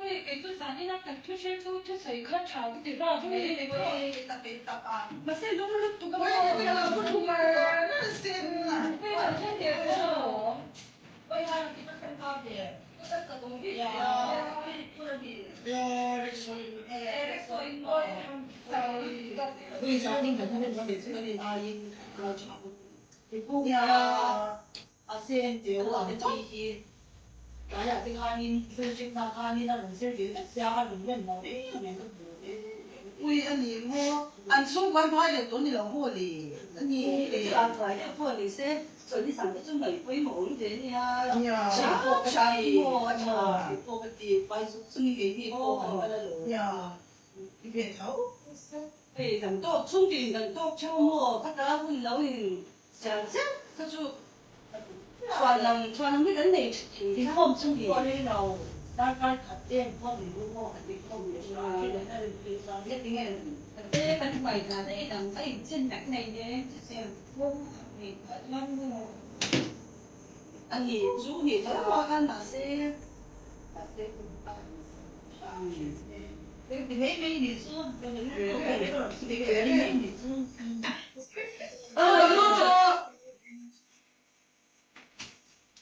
Hei kei chu zanin a kan thu hre chu thusawi kha tha ka ti rap mai a ni maw. Mahse lung lutuk a maw. Hei kan then leh maw. Ui a ni maw? An chhungkuai hmai leh tawh ni lo maw le? A ni le. Nia. I ve tho. Chhuanlam chhuanlam hi kan nei thin. Inkhawm chu ni. Pawh rei lo, darkar khat em pawh ni lu maw kan inkhawm leh thin a, thil an rin phei chuan nge tinge Te kan hmai dan a inang a inchen vek nei nen chutiang kawng nei phah chuan maw a ni chu ni tho a khan mahse mahse ti mai mai ni chu ti mai mai ni chu.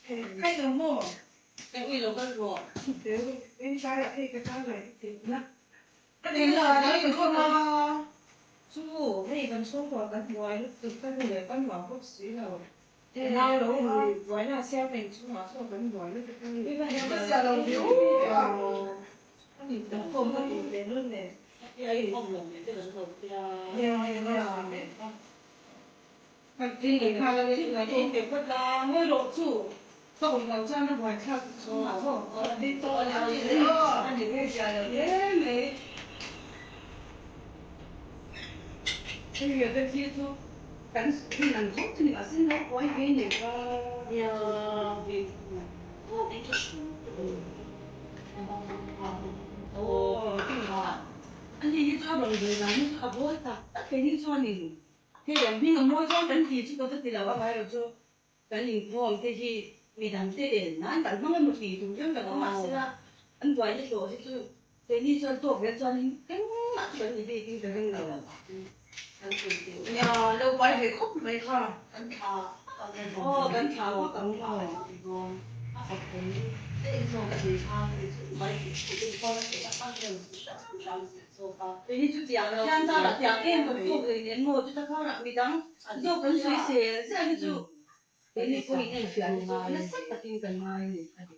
Hei an hming a mawi zawng kan ti chu ka va ti lo a ngai lo chu kan inkhawm te hi midang te en nan kan hmang emaw ti tur hian kan awm a sela an buaina hlawh hi chu keini chuan tawk vel chuanin engmah chu kan ni bik in ka ring lo kan sawi teh. Nia lo pai ve khawp mai kha. Kan thla aw kan thla ngawt ang maw a fak awm te in zawk a ni kha hei chu mai inkhawm a theih a hmang reng hram hram se. Kei hi chu tiang hian zara tiang em kan tawk leh nen maw chuta karah midang zawk kan sawi sel zel hi chu keini pawhin en fiah hi chu nasa takin kan ngai a ni.